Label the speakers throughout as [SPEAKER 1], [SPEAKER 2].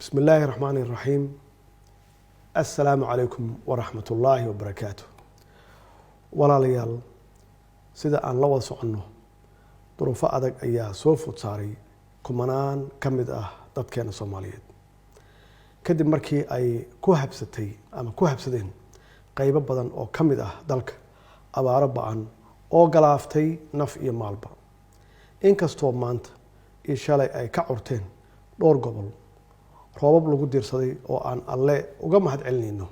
[SPEAKER 1] Bismi illaahi raxmaani raxiim. Assalaamu calaykum waraxmat ullaahi wabarakaatu. Walaalayaal, sida aan la wada soconno, duruufo adag ayaa soo food saaray kumanaan ka mid ah dadkeena Soomaaliyeed, kadib markii ay ku habsatay ama ku habsadeen qeybo badan oo ka mid ah dalka abaaro ba'an oo galaaftay naf iyo maalba. Inkastoo maanta iyo shalay ay ka curteen dhowr gobol roobab lagu diirsaday oo aan Alle uga mahad celinayno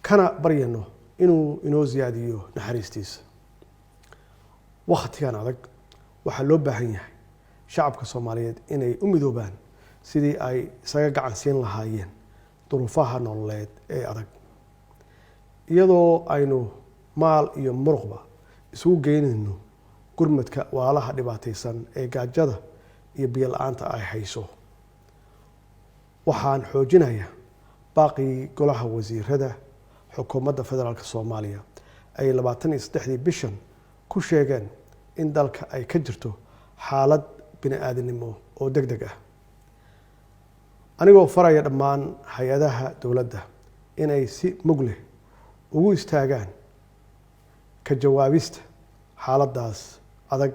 [SPEAKER 1] kana baryano inuu inoo siyaadiyo naxariistiisa, wakhtigan adag waxaa loo baahan yahay shacabka Soomaaliyeed inay u midoobaan sidii ay isaga gacan siin lahaayeen duruufaha nololeed ee adag, iyadoo aynu maal iyo muruqba isugu geynayno gurmadka walaalaha dhibaataysan ee gaajada iyo biyo la'aanta ay hayso. Waxaan xoojinayaa baaqii golaha wasiirada xukuumadda federaalka Soomaaliya ay 23-dii bishan ku sheegeen in dalka ay ka jirto xaalad bini aadamnimo oo deg deg ah, anigoo faraya dhammaan hay'adaha dowladda inay si mug leh ugu istaagaan ka jawaabista xaaladdaas adag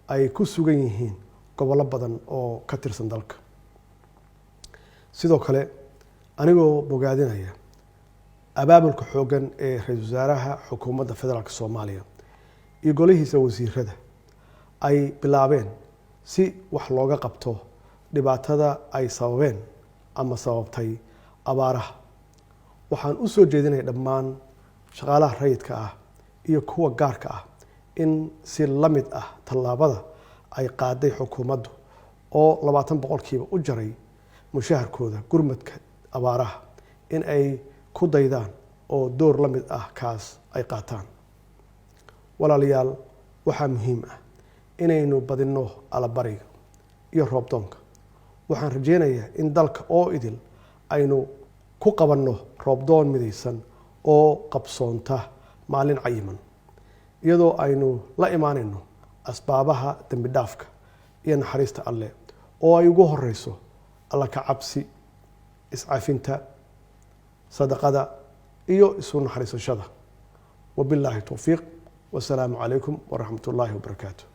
[SPEAKER 1] ay ku sugan yihiin gobollo badan oo ka tirsan dalka. Sidoo kale, anigoo bogaadinaya abaabulka xooggan ee ra-iisul wasaaraha xukuumadda federaalka Soomaaliya iyo golihiisa wasiirada ay bilaabeen si wax looga qabto dhibaatada ay sababeen ama sababtay abaaraha, waxaan u soo jeedinaya dhammaan shaqaalaha rayidka ah iyo kuwa gaarka ah in si la mid ah tallaabada ay qaaday xukuumaddu oo 20% u jaray mushaharkooda gurmadka abaaraha in ay ku daydaan oo door la mid ah kaas ay qaataan. Walaalayaal, waxaa muhiim ah inaynu badinno allabariga iyo roobdoonka. Waxaan rajeynayaa in dalka oo idil aynu ku qabanno roobdoon midaysan oo qabsoonta maalin cayiman, iyadoo aynu la imaanayno asbaabaha dembi dhaafka iyo naxariista Alle oo ay ugu horeyso Alla ka cabsi, iscafinta, sadaqada iyo isu naxariisashada. Wabilaahi towfiiq, wasalaamu calaykum waraxmat ullaahi wabarakaatu.